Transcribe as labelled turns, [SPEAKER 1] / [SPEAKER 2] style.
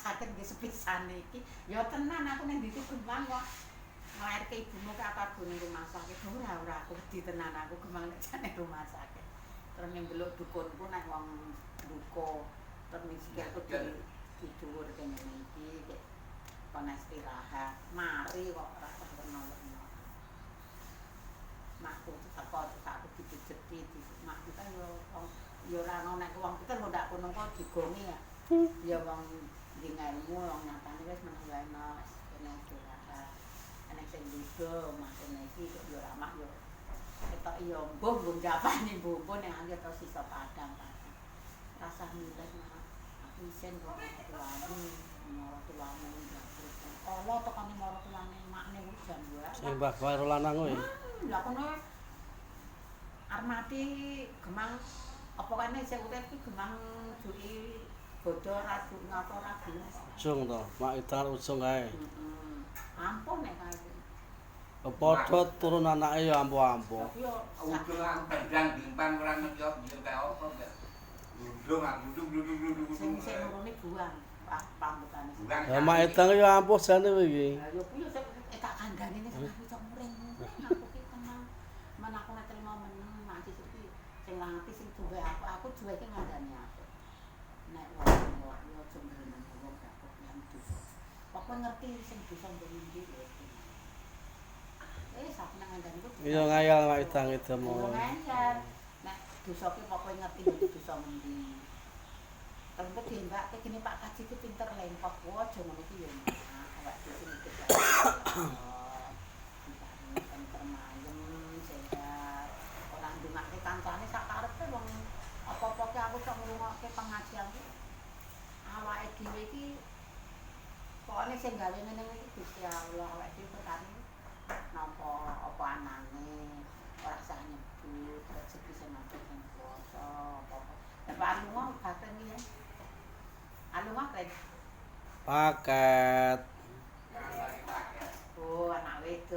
[SPEAKER 1] sakit nggih sepisan iki. Ya tenan aku ning ndi Gemang kok. Nglairke ibumu ki apa ning rumah sakit. Ora ora aku wedi tenan aku Gemang nek jane rumah sakit. Terus ning ndelok dukunku nek wong duka terus ning sikilku di diduwur kene iki kek kon istirahat. Mari kok ora usah werna-werna. Makku teko terus aku dipijeti di makku kan yo wong yo ora ono nek wong pinter kok ndak kono kok digongi ya. Ya wong di ngelmu wong nyatane wis meneng wae no kene istirahat. Enek sing duda makene iki kok yo ora mak yo ketok yo mbuh mbuh japane mbuh mbuh nek aku terus iso padang-padang. Rasah milih mak. Aku isin kok tuamu, mara tuamu Allah tekane mara tuane makne kuwi jam 2.
[SPEAKER 2] Sing Mbah karo lanang kuwi.
[SPEAKER 1] Lah kono arep mati Gemang apa kene sing urip ki Gemang juki bodho ragu ngapa ora gelem.
[SPEAKER 2] Ujung to, Mak Idang ujung kae.
[SPEAKER 1] Heeh. Ampun nek kae.
[SPEAKER 2] Padha turun anake ya ampuh-ampuh.
[SPEAKER 1] Tapi yo
[SPEAKER 3] Ujung aku pendang limpan ora ngerti kok biyen kae apa kok. Glundung aku glundung glundung glundung.
[SPEAKER 1] Sing sing nurune buang pambutane.
[SPEAKER 3] Buang.
[SPEAKER 2] Lah Mak Idang ya ampuh jane kowe iki.
[SPEAKER 1] Lah yo kuwi sing tak kandhani nek aku cok muring. Aku ki tenang. Men aku nek trimo meneng mak sisuk ki sing ati sing duwe aku, aku duweke ngandani aku. Nek wong wong yo aja ngreneng wong gak kok yang dosa. Pokoke ngerti sing dosa mbok endi lho. Wis aku nang ngandani ku.
[SPEAKER 2] Iya ngayal Mak Idang itu
[SPEAKER 1] Yo
[SPEAKER 2] mau.
[SPEAKER 1] Ngayal. Nek dosa ki pokoke ngerti mbok dosa ngendi. Terus kok diembake gini Pak Kaji ki pinter lengkok. Wah, aja ngono ki yo. Awak dhewe sing mikir. Diparingi tentrem ayem sehat. Ora ndongake kancane sak karepe wong apa-apa ki aku sok ngrungokke pengajian ki. Awake dhewe iki pokokne sing gawe ngene iki Gusti Allah, awake dhewe perkara napa apa anane ora usah nyebut rezeki sing ngatur sing kuwasa apa-apa. Lah Pak lunga baten iki ya. Alunga kren.
[SPEAKER 2] Paket.
[SPEAKER 1] Oh, anak wedok.